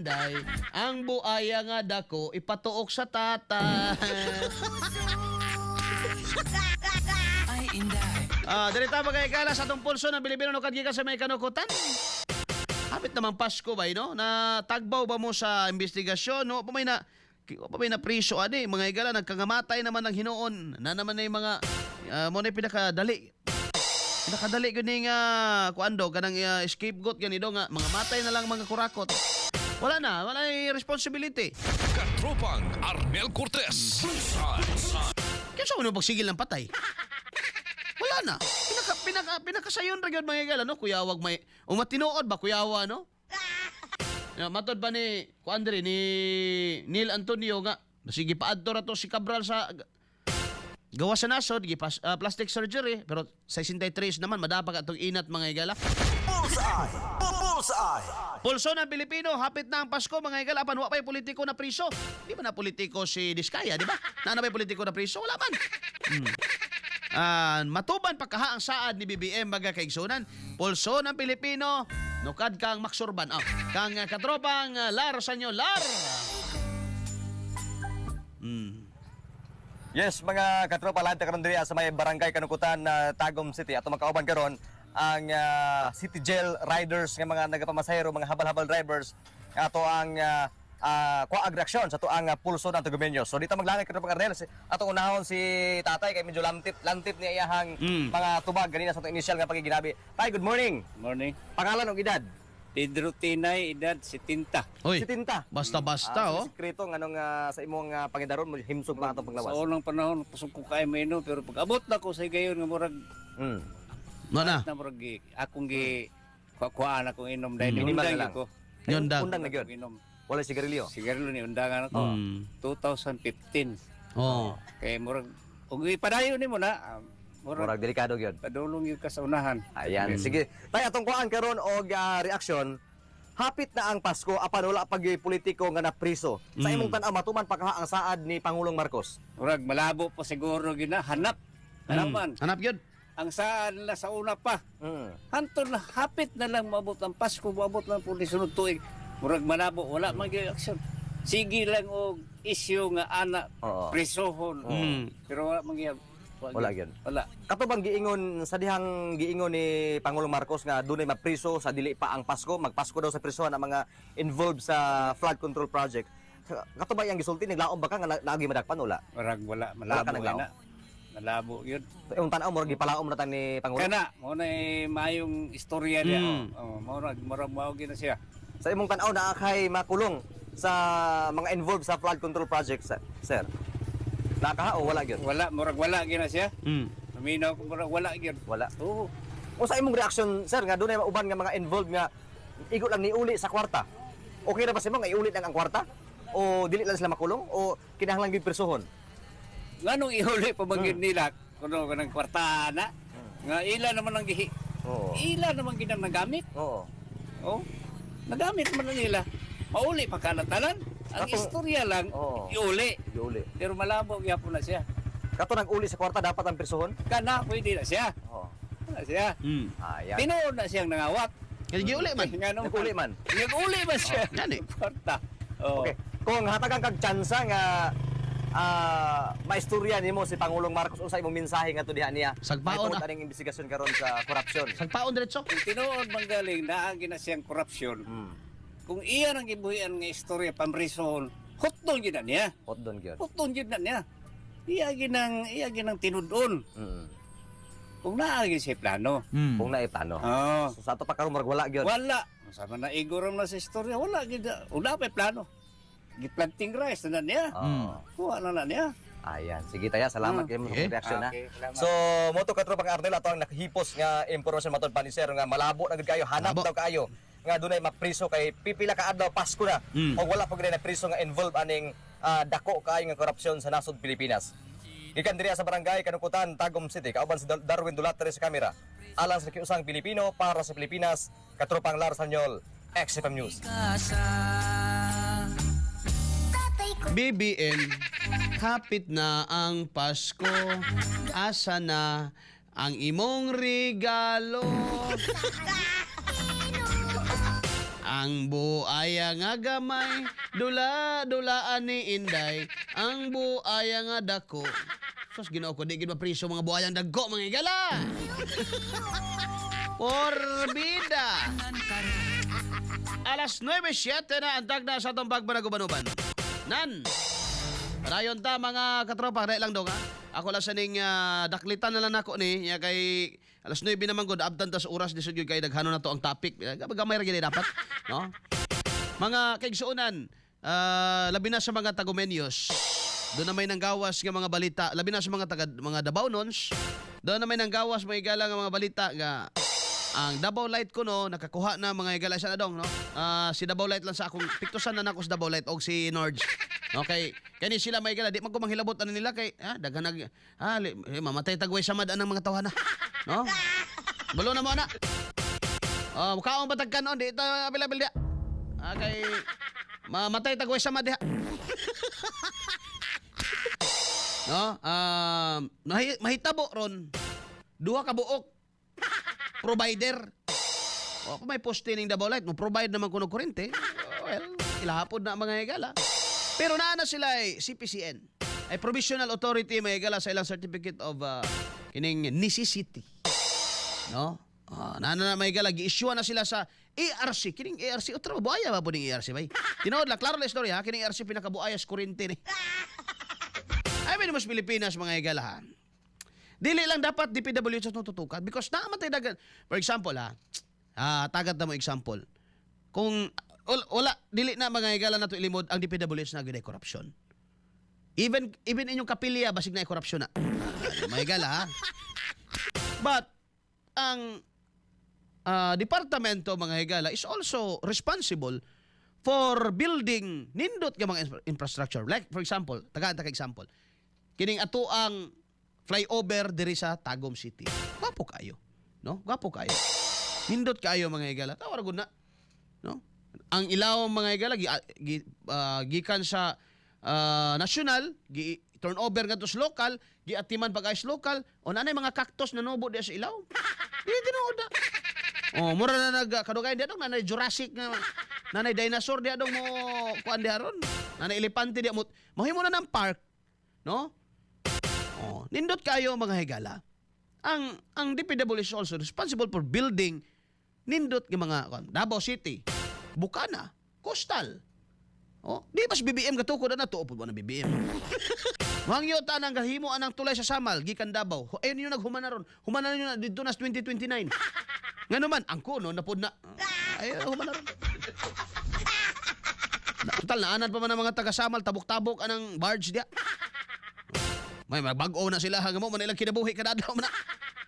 Inday, ang buaya nga dako ipatuok sa tata. Ay, Inday. Ah, diri ta magkaikala sa atong pulso ng Pilipino no kadgikan sa may kanukutan. Hapit naman Pasko ba no? Na tagbaw ba mo sa investigasyon no? Pa may na priso ani mga higala, nagkangamatay naman ng hinuon na naman na yung mga mo na yung pinakadali. Pinakadali gyud ni nga kuan do kanang scapegoat ganido nga mga matay na lang mga kurakot. Wala na, wala na responsibility. Katropang Arnel Cortez. Kinsa man mo pagsigil ng patay? Wala na. Pinaka pinaka pinakasayon ra gyud mga higala no, kuyawag may umatinuod ba kuyawa no? Ya, matod ba ni kuan diri ni Neil Antonio nga sige paadto ra to si Cabral sa gawa sa nasod gipas plastic surgery pero 63 naman madapak atong inat mga higala. Bullseye! Bullseye! Pulso ng Pilipino, hapit na ang Pasko mga higala, apan wa pa'y politiko na priso. Di ba na politiko si Diskaya, di ba? Naa na ba'y politiko na priso? Wala man. Ah, matuban pa kaha ang saad ni BBM mga kaigsunan. Pulso ng Pilipino, nukad kang maksurban. Oh, kang katropang Lar Sanyo Lar. Yes, mga katropa, lahat karon diri sa may barangay Kanukutan na Tagum City. Ato makauban karon ang City Jail Riders nga mga nagapamasahero, mga habal-habal drivers. Ato ang kuwaag reaksyon sa ato ang pulso ng Tagumeño. So dito maglanay karon Arnel, ato unahon si tatay kay medyo lantip lantip niya iyahang mga tubag ganina sa atong initial nga pagiginabi. Tay, good morning. Morning. Pangalan ug edad? Pedro Tinay, edad 70. Hoy. Si Tinta. Basta-basta oh. Sekreto nganong sa imong pangidaron mo himsog pa atong panglawas. Sa unang panahon, pasok ko kay meno, pero pag abot na ko sa higayon nga murag Mo na. na murag akong gi kuhaan akong inom dahil Minimal undang na lang. ko. Yun daw. Undang na gyud. Akong inom. Wala sigarilyo. Sigarilyo ni undangan ako. 2015. Oh. Kay murag ug ipadayon nimo na murag Murag delikado gyud. padulong gyud ka sa unahan. Ayan, sige. Tay, atong kuan karon og reaksyon. Hapit na ang Pasko apan wala pag politiko nga napriso. Sa imong tan-aw matuman pa kaha ang saad ni Pangulong Marcos? Murag malabo pa siguro gyud na hanap. Hanapan. Hanap yun. Ang saan na sa una pa. Hantod na hapit na lang maabot ang Pasko, maabot lang po ni sunod tuig. Murag malabo, wala man gyud aksyon. Sige lang og isyu nga ana prisohon. Pero wala man gyud. Wala gyud. Wala. Kato bang giingon sa dihang giingon ni Pangulong Marcos nga dunay mapriso sa dili pa ang Pasko, magpasko daw sa prisuhan ang mga involved sa flood control project. Kato ba iyang gisulti, naglaom ba ka nga naagi madakpan wala? Murag wala, Wala malabo ka naglaom? na. Malabo yun. Sa imong tan-aw murag gipalaom na ta ni Pangulo. Kana, mo na maayong istorya niya. Oh, murag murag mao gyud na siya. Sa imong tan-aw naa kay makulong sa mga involved sa flood control project, sir? Nakaha o wala gyud? Wala, murag wala gyud na siya. Paminaw ko murag wala gyud. Wala. Oo. O sa imong reaction, sir, nga dunay uban nga mga involved nga igo lang niuli sa kwarta. Okay ra ba sa imo nga iuli lang ang kwarta? O dili lang sila makulong o kinahanglan gyud presohon? Nganong ihuli pa man gyud nila kuno kanang kwarta na? Nga ila naman ang gihi. Ila naman ginang nagamit. Oo. Oh. Nagamit man na nila. Mauli pa kalatalan. Ang istorya lang, iuli. Iuli. Pero malabo gyapon na siya. Kato nag-uli sa kwarta dapat ang presohon? Kana pwede na siya. Oo. Na siya. Ayan. Tinuod na siyang nangawat. Kaya giuli man. Ngano Nag-uli man. Nag-uli man siya. Gani. Kwarta. Oh. Okay. Kung hatagan kag tsansa nga maistorya nimo si Pangulong Marcos, unsa imong mensahe ngadto diha niya? Sagpaon, Mahitungod ah. aning investigasyon karon sa korupsyon. Sagpaon diretso. Kung tinuod man galing naa gina siyang korupsyon. Kung iya nang gibuhian nga istorya pamrisohon, hotdon gyud na niya. Hotdon gyud. Hotdon gyud na niya. Iya ginang tinud-on. Kung naa gyud siya plano. Kung naay plano. Oo. So, sa ato pa karon murag wala gyud. Wala. Sama na igor na sa istorya, wala gyud. Wala pa plano. Giplanting rice na niya. Oo. Kuha na na niya. Ayan, sige taya, salamat kay mo sa reaksyon ha. Okay, salamat. So, moto katropang Arnel ato ang nakahipos nga impormasyon matod pa ni sir nga malabo na gud kayo, hanap Malabo. daw kayo nga dunay mapriso kay pipila ka adlaw Pasko na. Og wala pa gud na priso nga involved aning dako kaayo nga korupsyon sa nasod Pilipinas. Gikan diri sa barangay Kanukutan, Tagum City, kauban si Darwin Dulatre sa kamera. Alang sa kiusang Pilipino para sa Pilipinas, katropang Lars Sanyol, XFM News. BBM, kapit na ang Pasko. Asa na ang imong regalo? Ang buaya nga gamay, dula dulaan ni Inday. Ang buaya nga dako. Sus, Ginoo ko, di gid mapriso mga buayang dagko, mga higala. Porbida. Alas 9:07 na ang tagna sa atong pagbanagubanuban. Nan, rayon ta mga katropa, dahil lang dong ha. Ako lang sa ning daklitan na lang nako ni, nya kay alas 9 naman gud abtan ta sa oras lisod gyud kay daghano na to ang topic. Gamay ra gyud dapat, no? Mga kaigsuonan, labi na sa mga Tagumenyos. Doon na may nanggawas nga mga balita, labi na sa mga taga, mga Dabaonons. Doon na may nanggawas mga higala nga mga balita nga ang Davao Light ko no nakakuha na mga higala sa dong no. Si Davao Light lang sa akong piktusan na nako sa Davao Light og si Norge. Okay, kani sila mga higala di man ko manghilabot ano nila kay daghan nag mamatay tagway samad anang mga tawhana. No? Balo na mo na. Oh, mukaon patag kanon di ta abil-abil dia. Kay mamatay tagway samad diha. No? Mahitabo ron duha ka buok provider. O, kung may poste ning Davao Light, mo provide naman kuno kuryente. Well, ilahapon na mga higala. Pero naa na sila ay CPCN. Ay provisional authority mga higala sa ilang certificate of kining necessity. No? Naa na mga higala gi-issue na sila sa ARC. Kining ARC otro buaya ba po ning ARC bay? Tinuod lang klaro la istorya ha, kining ARC pinakabuaya sa kuryente ni. Ay may mas Pilipinas mga higala ha. Dili lang dapat DPWH sa tututukan because naa man tay dagan. For example ha, tagat na mo example. Kung wala dili na mga higala nato ilimod ang DPWH na gyud ay corruption. Even inyong kapilya basig na ay corruption na. Mga higala ha. But ang departamento mga higala is also responsible for building nindot nga mga infrastructure. Like for example, tagaan ta ka example. Kining ato ang flyover diri sa Tagum City. Gwapo kayo, no? Gwapo kayo. Nindot kayo mga higala. Tawa ra gud na, no? Ang ilaw mga higala gikan sa national, gi turnover ngadto sa local, giatiman pag-ayos local, o nanay mga cactus na nubo diya sa ilaw. Di tinuod na. Oh, mura na nag kadugayan diya dong nanay Jurassic nga nanay dinosaur diya dong mo kuan diya ron. Nanay elepante diya mo. Mahimo na ng park, no? Oh, nindot kayo mga higala. Ang DPWH is also responsible for building nindot nga mga kuan, Davao City, Bukana, Coastal. Oh, di pas BBM katukod na tuo pud ba na BBM. Mangyo ta nang gahimo anang tulay sa Samal gikan Davao. Ayun ninyo naghuman na ron. Human na ninyo na didto na sa 2029. Ngano man ang kuno na pud na. Ay human na ron. Total naanad pa man ang mga taga Samal tabok-tabok anang barge diya. May bag-o na sila hanggang mo man ilang kinabuhi kada adlaw man na.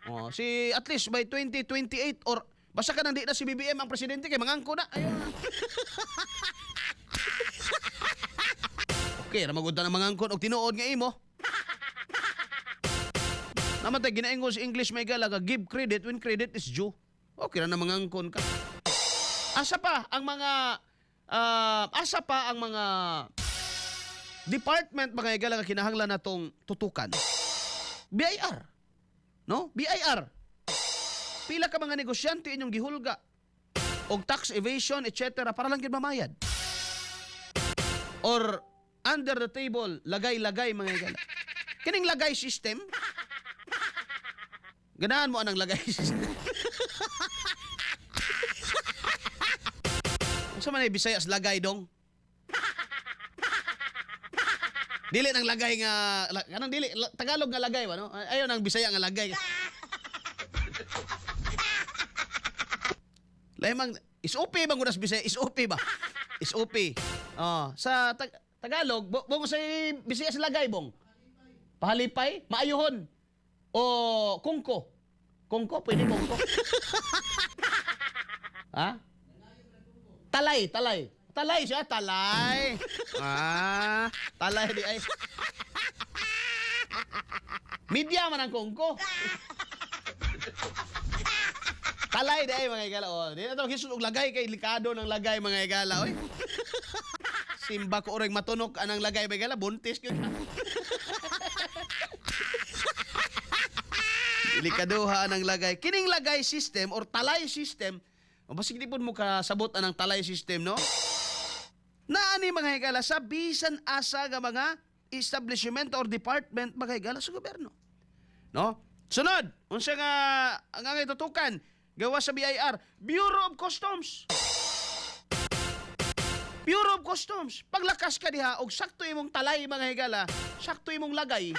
Oh, si at least by 2028 or basta ka nang di na si BBM ang presidente kay mangangko na. Ayun. Okay, ra magud na mangangkon og tinuod nga imo. Naman tay ginaingon sa English may gala ga give credit when credit is due. Okay ra na mangangkon ka. Asa pa ang mga asa pa ang mga department mga higala nga kinahanglan natong tutukan? BIR. No? BIR. Pila ka mga negosyante inyong gihulga og tax evasion etc. para lang gid mamayad. Or under the table, lagay-lagay mga higala. Kining lagay system, ganahan mo anang lagay system. Unsa man ay Bisayas lagay dong? Dili nang lagay nga kanang dili Tagalog nga lagay ba no? Ayon ang Bisaya nga lagay. Lamang SOP bang gunas Bisaya? SOP ba? SOP. Oh, sa Tagalog, bong sa Bisaya sa lagay bong. Pahalipay, maayuhon. O kungko. Kungko, pwede kungko. Ha? Talay, talay. Talay siya, talay. Talay di ay. Media man ang kungko. Talay di ay mga higala. Oh, di na to hisud og lagay kay likado ng lagay mga higala oy. Simba ko oreg matunok anang lagay mga higala, buntis gyud. Delikaduha ang lagay. Kining lagay system or talay system, O basig di pud mo kasabot anang talay system, no? Naani, mga higala, sa bisan asa nga mga establishment or department, mga higala, sa gobyerno. No? Sunod, unsa nga ang angay tutukan gawa sa BIR, Bureau of Customs. Bureau of Customs. Paglakas ka diha og sakto imong talay, mga higala, sakto imong lagay.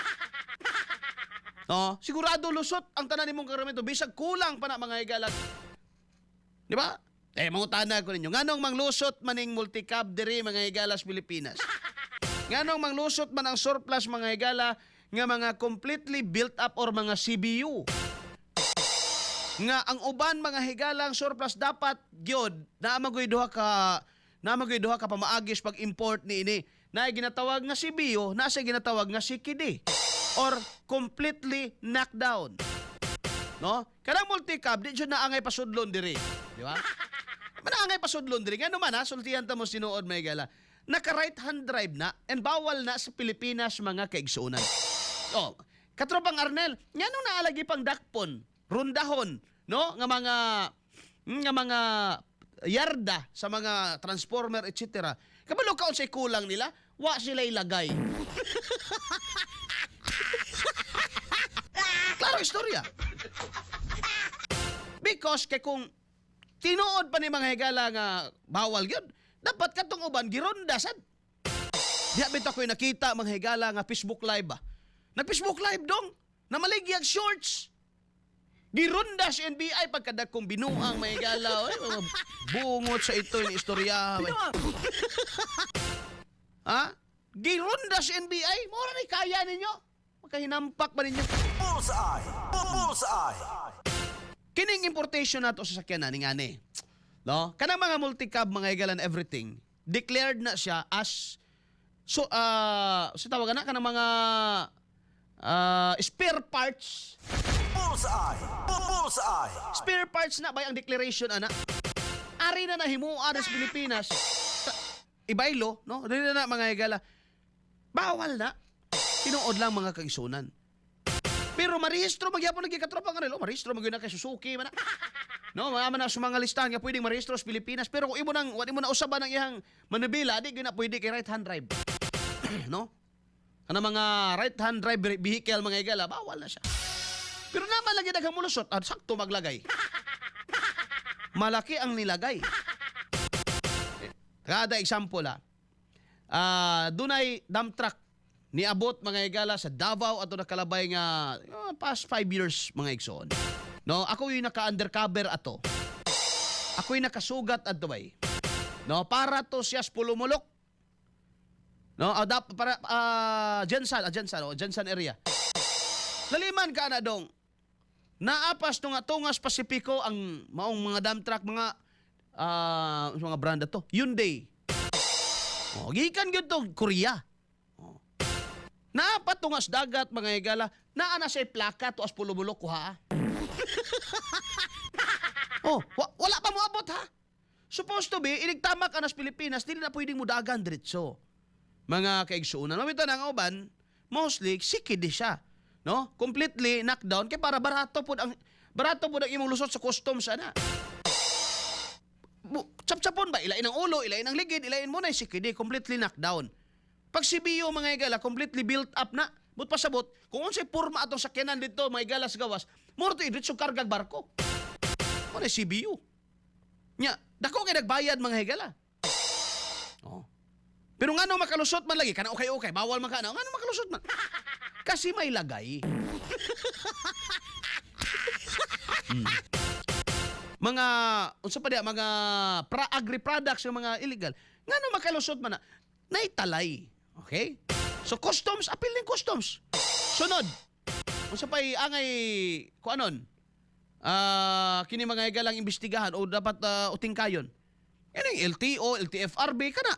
No, sigurado lusot ang tanan nimong kargamento bisag kulang pa na, mga higala. Di ba? Eh, mangutana ko ninyo, nganong manglusot maning multicab diri, mga higala, sa Pilipinas? Nganong manglusot man ang surplus, mga higala, nga mga completely built up or mga CBU? Nga ang uban, mga higala, ang surplus dapat gyud naa magoy duha ka pamaagis pag-import ni ini. Na ginatawag nga CBU, nasa ginatawag nga CKD or completely knocked down. No? Kanang multicab di jud na angay pasudlon diri, di ba? Manangay pasudlon diri. Ngano man ha, sultihan ta mo sinuod, may gala. Naka right hand drive na and bawal na sa Pilipinas, mga kaigsuonan. Oh, katropang Arnel, nganong naalagi pang dakpon, rundahon, no? Nga mga yarda sa mga transformer, etc. Kabalo ka unsay kulang nila, wa sila ilagay. Klaro istorya. Because kay kung tinuod pa ni, mga higala, nga bawal yun, dapat katong uban gironda sad. Diha bitaw ko'y nakita, mga higala, nga Facebook Live ba. Nag Facebook Live dong, namaligyag shorts. Gironda si NBI pagkadagkong binuang, mga higala. Oy, mga bungot sa ito ni istorya. Ha? Gironda si NBI, mura ni kaya ninyo. Makahinampak ba ninyo? Bullseye! Bullseye! Kining importation nato sa sakyanan ni ngani. No? Kanang mga multicab, mga higala, and everything, declared na siya as so sa tawagan na kanang mga spare parts. Bullseye! Bullseye! Spare parts na ba ang declaration ana? Ari na nahimua sa Pilipinas. Ibaylo, no? Dili na na, mga higala. Bawal na. Tinuod lang, mga kaigsuonan. Pero marehistro magyapon lagi, katropa nga nila. Oh, marehistro magyud na kay Suzuki man na. No, mga man na sa mga listahan nga pwedeng marehistro sa Pilipinas, pero kung imo nang wa imo na usaban ang iyang manubila, di gyud na pwede kay right hand drive. No? Kana mga right hand drive vehicle, mga higala, bawal na siya. Pero naman lagi daghang mulusot at sakto maglagay. Malaki ang nilagay. Eh, kada example ah. Ah, dunay dump truck niabot, mga higala, sa Davao ato nakalabay nga past 5 years, mga igsoon. No, ako yung naka-undercover ato. Ako yung nakasugat adto bay. No, para to siya sa Polomolok. No, para GenSan, GenSan, oh, GenSan area. Laliman ka na dong. Naapas tunga tungas Pasipiko ang maong mga dump truck, mga brand to, Hyundai. Oh, gikan gyud to Korea. Oh. Naapat tungas dagat, mga higala, naa na siya plaka to as Polomolok kuha. Oh, wala pa moabot ha. Supposed to be, inigtama ka na sa Pilipinas, dili na pwedeng mudagan diretso. Mga kaigsuonan, mamita na ang uban, mostly sikid di siya. No? Completely knockdown kay para barato pud ang imong lusot sa customs ana. Chap-chapon ba ilain ang ulo, ilain ang ligid, ilain mo na sikid, completely knockdown. Pag CBU, mga higala, completely built up na. But pasabot, kung unsay porma atong sakyanan dito, mga higala, sa gawas, mura to diretso kargag barko. Mo na CBU. Nya, dako kay nagbayad, mga higala. Oh. Pero ngano makalusot man lagi kana okay-okay, bawal man kana. Ngano makalusot man? Kasi may lagay. Mga unsa pa diya mga agri products yung mga illegal. Ngano makalusot man na? Naitalay. Okay? So customs, apil ning customs. Sunod. Unsa pa angay kuanon? Ah, kini mga higalang imbestigahan o dapat utingkayon. Yan yung LTO, LTFRB kana.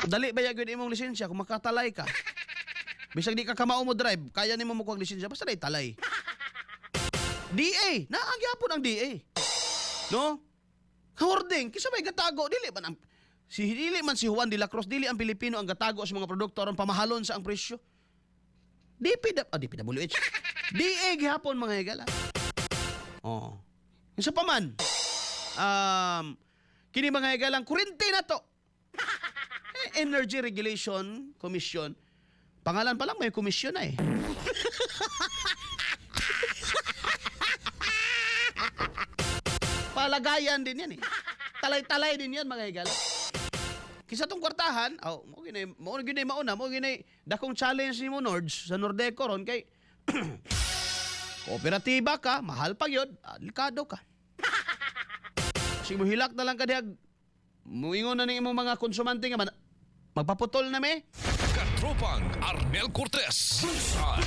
Dali ba gyud imong lisensya kung makatalay ka? Bisag di ka kamao mo drive, kaya nimo mo kuha lisensya basta dai talay. DA, naa gyapon ang DA. No? Hoarding, kisa may gatago dili man ang si dili man si Juan de la Cruz, dili ang Pilipino ang gatago sa mga produkto aron pamahalon sa ang presyo. DPWH. DA gihapon, mga higala. Oh. Isa pa man, kini mga higalang kurente na to. Eh, Energy Regulation Commission. Pangalan pa lang may komisyon na eh. Palagayan din yan eh. Talay-talay din yan mga higala. Kisa tong kwartahan, oh, mo ginay mauna, mo ginay dakong challenge nimo Nords sa Nordeco ron kay kooperatiba ka, mahal pa gyud, delikado ka. Kasi muhilak na lang ka dihag, muingon na ning imong mga konsumante nga man, magpaputol na me. Katropang Arnel Cortez. Bullseye.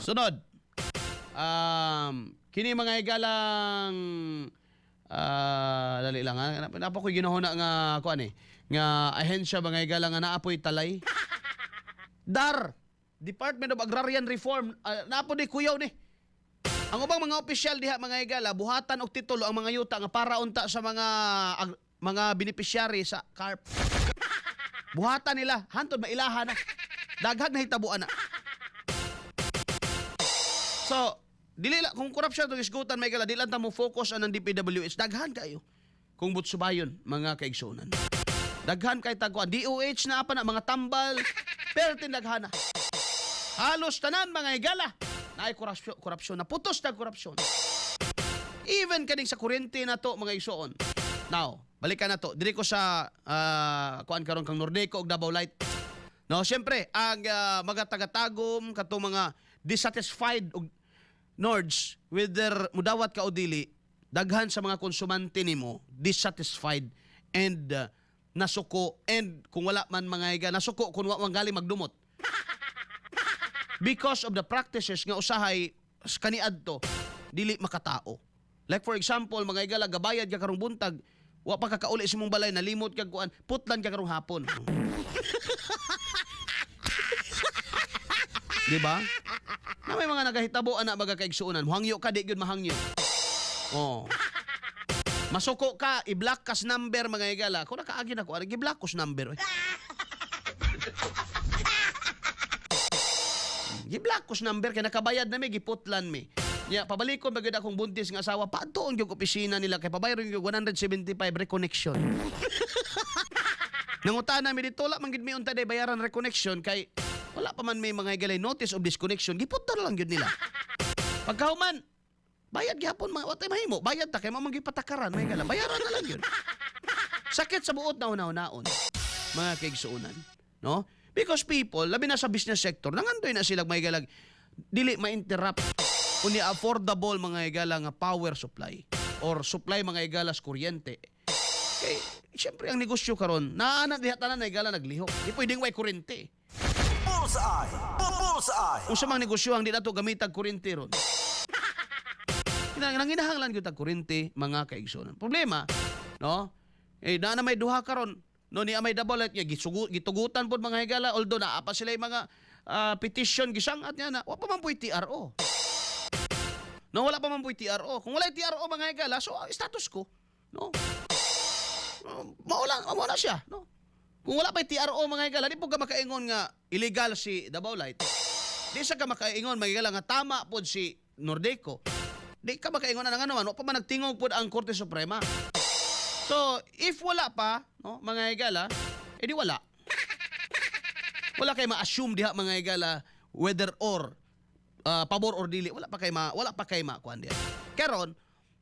Sunod. Kini mga higalang dali lang ha. Napa ko'y ginahuna nga kuan eh. Nga ahensya mga higala nga naapoy talay. DAR, Department of Agrarian Reform, naapo di kuyaw ni. Ang ubang mga opisyal diha mga higala buhatan og titulo ang mga yuta nga para unta sa mga mga beneficiary sa CARP. Buhatan nila, hantod mailahan na. Daghag na hitabuan na. So, dili la kung korupsyon itong isgutan may gala, dili lang ta mo focus anang DPWH. Daghan kayo. Kung butsubayon, mga kaigsunan. Daghan kay tagwa. DOH na pa na mga tambal. Pero tindaghan na. Halos tanan mga higala. Naay korupsyon, korupsyon na putos na korupsyon. Even kaning sa kuryente na to mga igsuon. Now, balikan na to. Diri ko sa kuan karon kang Nordeco og Davao Light. No, siyempre ang mga taga-Tagum katong mga dissatisfied og Nords with their mudawat ka o dili, daghan sa mga konsumante nimo dissatisfied and nasuko and kung wala man mga higa nasuko kung wa man gali magdumot because of the practices nga usahay kaniadto dili makatao. Like for example, mga higala gabayad ka karong buntag, wa pa ka kauli sa imong balay, nalimot kag kuan, putlan ka karong hapon. Di ba? Na may mga nagahitabo ana mga kaigsuonan, muhangyo ka di gyud mahangyo. Oh. Masuko ka, i-block kas number mga higala. Kung nakaagi na ko, ari gi-block kas number. Oy. Gi-block ko number kay nakabayad na mi giputlan mi. Nya pabalikon ba gyud akong buntis nga asawa paadtoon gyud opisina nila kay pabayron gyud 175 reconnection. Nangutana mi dito wala man gyud mi unta day bayaran reconnection kay wala pa man may mga higalay notice of disconnection, giputlan lang gyud nila. Pagkahuman bayad gyapon mga watay mahimo, bayad ta kay mao man gyud patakaran mga higala, bayaran na lang gyud. Sakit sa buot na una-unaon mga kaigsuonan, no? Because people, labi na sa business sector, nangandoy na sila mga higalag dili ma-interrupt unya affordable mga higala nga power supply or supply mga higala sa kuryente. Kay siyempre ang negosyo karon, naa na diha tanan na higala naglihok. Di pwedeng way kuryente. Bullseye! Bullseye! Unsa mang negosyo ang di nato gamitag kuryente ron. Nanginahanglan gyud tag kuryente mga kaigsuonan. Problema, no? Eh naa na may duha karon. No ni may double light niya gitugutan pod mga higala although naa pa sila yung mga petition gisangat niya na wa pa man po'y TRO. No, wala pa man po'y TRO. Kung wala TRO mga higala, so status quo, no? Mao lang, mao na siya, no? Kung wala pa TRO mga higala, di po ka makaingon nga illegal si Davao Light. Di sa ka makaingon mga higala nga tama pod si Nordeco. Di ka makaingon na nga naman, wa pa man nagtingog pod ang Korte Suprema. So, if wala pa, no, mga higala, edi wala. Wala kay ma-assume diha mga higala whether or pabor or dili, wala pa kay ma kuan diha. Karon,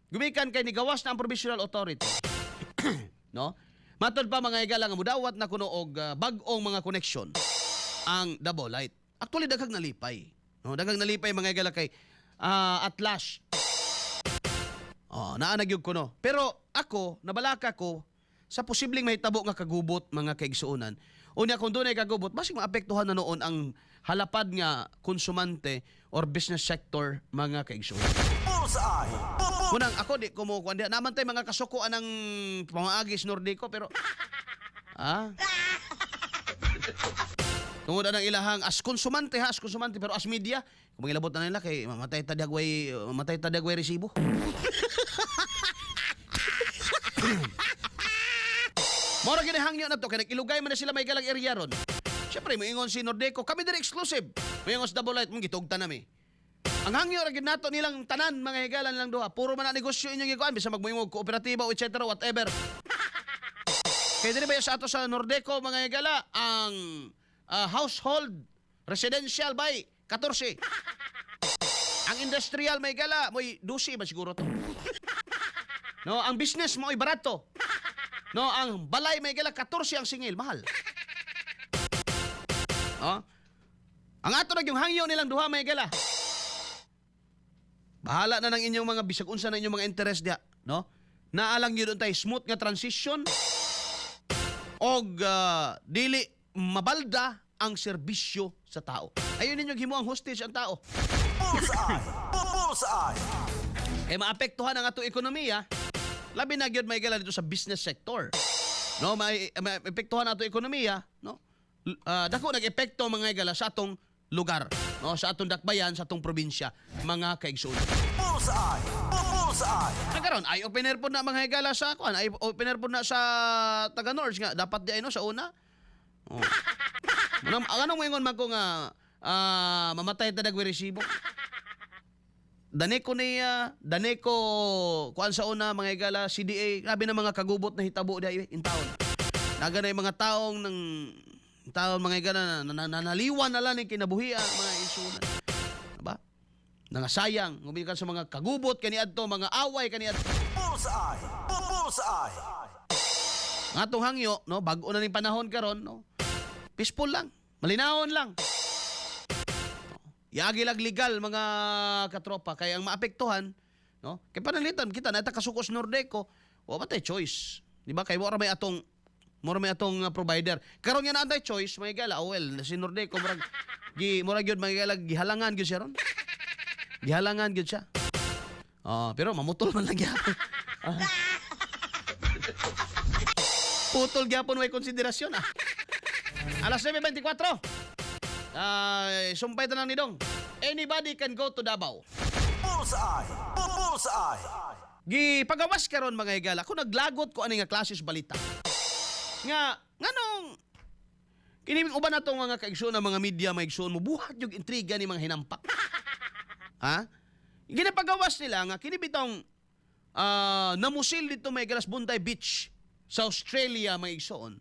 gumikan kay nigawas na ang provisional authority. No? Matod pa mga higala nga mudawat na kuno og bag-ong mga connection ang Davao Light. Actually daghang nalipay. No, daghang nalipay mga higala kay at last. Oh, naa na gyud kuno. Pero ako, nabalaka ko sa posibleng mahitabo nga kagubot mga kaigsuonan. Unya kung dunay kagubot, basig maapektuhan na noon ang halapad nga konsumante or business sector mga kaigsuonan. Bullseye! Unang ako di ko mo kuan diha. Naman tay mga kasukoan ng pamaagi sa Nordico pero ah tungod ang ilahang as konsumante ha, as konsumante pero as media, kung mangilabot na nila kay mamatay ta dagway, mamatay ta dagway resibo. Mora gini hangyo na to kay nag-ilugay man na sila may galang area ron. Syempre moingon si Nordeco, kami diri exclusive. Moingon sa Double Light, mong gitugta nami. Ang hangyo ra gid nato nilang tanan, mga higalan lang duha. Puro man na negosyo inyong gikuan bisan magmuhimo og kooperatiba o etc. whatever. Kay diri ba sa ato sa Nordeco, mga higala, ang household residential by 14. Ang industrial may gala mo'y 12 ba siguro to. No, ang business mo ay barato. No, ang balay may gala 14 ang singil, mahal. No? Ang ato na yung hangyo nilang duha may gala. Bahala na ng inyong mga bisag unsa na inyong mga interest diha, no? Naalang yun tayo smooth nga transition og dili mabalda ang serbisyo sa tao. Ayun ninyo himo ang hostage ang tao. Bullseye! Bullseye! Kay maapektuhan ang atong ekonomiya, labi na gyud may gala dito sa business sector. No, may maapektuhan ang atong ekonomiya, no? Dako nag-epekto mga higala sa atong lugar, no, sa atong dakbayan, sa atong probinsya, mga kaigsuonan. Bullseye! Bullseye! Ang karon ay opener po na mga higala sa kuan, ay opener po na sa taga North nga dapat di ay no sa una. Oh. Manam, ang anong moingon man ko nga mamatay ta resibo. Daneko niya, Daneko kuan sa una mga higala CDA, grabe na mga kagubot na hitabo di in town. Naga na yung mga taong ng taon mga higala na naliwan na lang ni kinabuhian mga insulan. Diba? Nangasayang, gumikan sa mga kagubot kaniadto, mga away kaniadto. Bullseye! Bullseye! Ang atong hangyo, no, bag-o na ning panahon karon, no. Peaceful lang, malinawon lang. No. Yagi lag legal mga katropa kay ang maapektuhan, no? Kay pananglitan kita na kasukos Nordeco, wa ba tay choice? Di ba? Kay mura may atong provider. Karon nga naa tay choice, mga gala, oh well, si Nordeco murag gi murag gyud mga gala gihalangan gyud siya ron. Gihalangan gyud siya. Oh, pero mamutol man lang gyapon. Putol gyapon way konsiderasyon ah. Alas 9:24. Ay, sumpay ta lang ni Dong. Anybody can go to Davao. Bullseye! Bullseye! Gipagawas karon mga higala, kung naglagot ko ani nga klases balita. Nga nganong kini uban nato mga kaigsoon ng mga media maigsoon mo buhat yung intriga ni mga hinampak. Ha? Ginapagawas nila nga kini bitong namusil dito may galas Bondi Beach sa Australia may igsoon.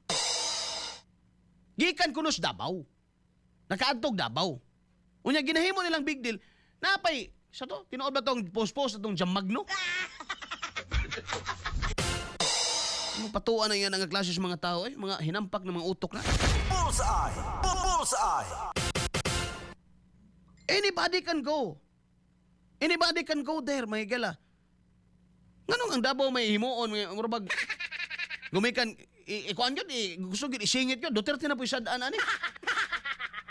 Gikan kuno sa Davao. Nakaadtog Davao. Unya ginahimo nilang big deal. Napay sa to tinuod ba tong post-post atong Jam Magno? Ano patuan na yan ang klase sa mga tao eh, mga hinampak ng mga utok na. Bullseye! Bullseye! Anybody can go. Anybody can go there, may gala. Nganong ang Davao may himuon, may murag gumikan ikuan gyud gusto gyud isingit gyud Duterte na po isadaan ani.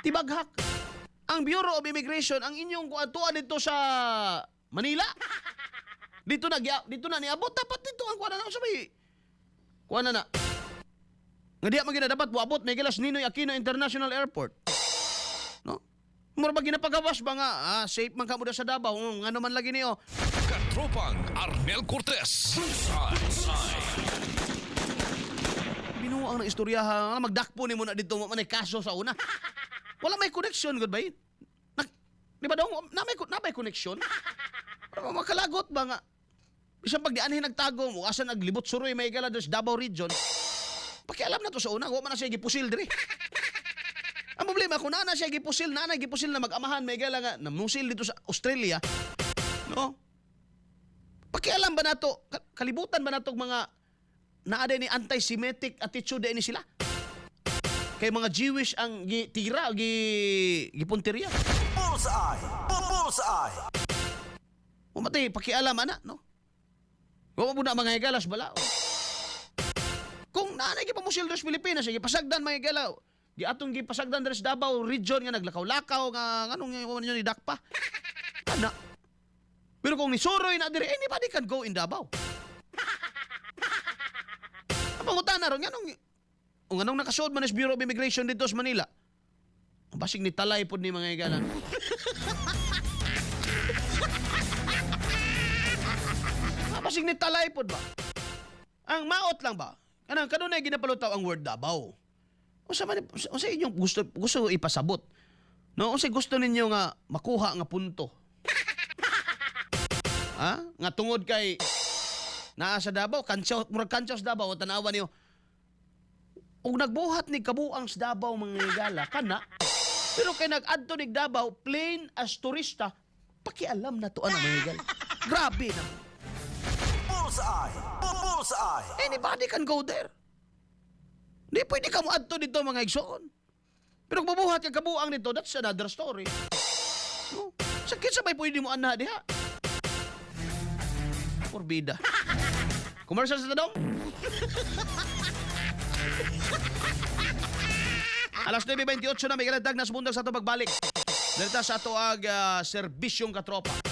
Tibaghak. Ang Bureau of Immigration ang inyong kuantuan dito sa Manila. Dito na dito na niabot dapat dito ang kuan na sa may kuan na na. Nga diha man gyud na dapat moabot may gilas Ninoy Aquino International Airport. No? Mura ba ginapagawas ba nga safe man ka mo sa Davao ngano man lagi niyo. Katropang Arnel Cortez. Bullseye. Binuang ng istoryaha nga magdakpo nimo na dito mo man ay kaso sa una. Wala may connection gud ba yun? Di ba daw na may connection? Pero makalagot ba nga bisan pag di anhin nagtago mo asa naglibot suroy may gala sa Davao region. Pakialam na to sa una, wa man na siya gipusil diri. Ang problema kung naa na siya gipusil, naa na gipusil na mag-amahan may gala nga namusil dito sa Australia. No? Pakialam ba nato kalibutan ba nato mga naa ni anti-Semitic attitude ni sila? Kay mga Jewish ang gitira, gipunteriya. Bullseye! Bullseye! Umatay, pakialam ana, no? Wa mo na mga higalas bala. Kung naanay gipamusil diri sa Pilipinas, sige pasagdan mga higala. Gi atong gipasagdan diri sa Davao region nga naglakaw-lakaw nga nganong wa ninyo ni dakpa. Ana. Pero kung nisuroy na diri, anybody can go in Davao. Ang pangutana ron nganong kung anong nakasuod man is Bureau of Immigration dito sa Manila. Ang basig ni talay pod ni mga higala. Basig ni talay pod ba? Ang maot lang ba? Kanang kanunay ginapalutaw ang word Davao. Unsa man unsa inyong gusto gusto ipasabot? No, unsa gusto ninyo nga makuha nga punto? Ha? Nga tungod kay naa sa Davao, kantsaw, murag kantsaw sa Davao, tanawa niyo. Ug nagbuhat ni kabuang sa Davao, mga higala, kana. Pero kay nag-adto ni Davao, plain as turista, pakialam na to ana, mga higala. Grabe na. Bullseye. Bullseye. Anybody can go there. Di pwede ka mo adto dito, mga igsoon. Pero kung bubuhat ka kabuang nito, that's another story. No? Sa kinsa may pwede mo anha diha? Porbida. Commercial sa tanong? Alas 9:28 na, may kalatag na sa bundag sa ato pagbalik. Dito sa ato ag serbisyong katropa.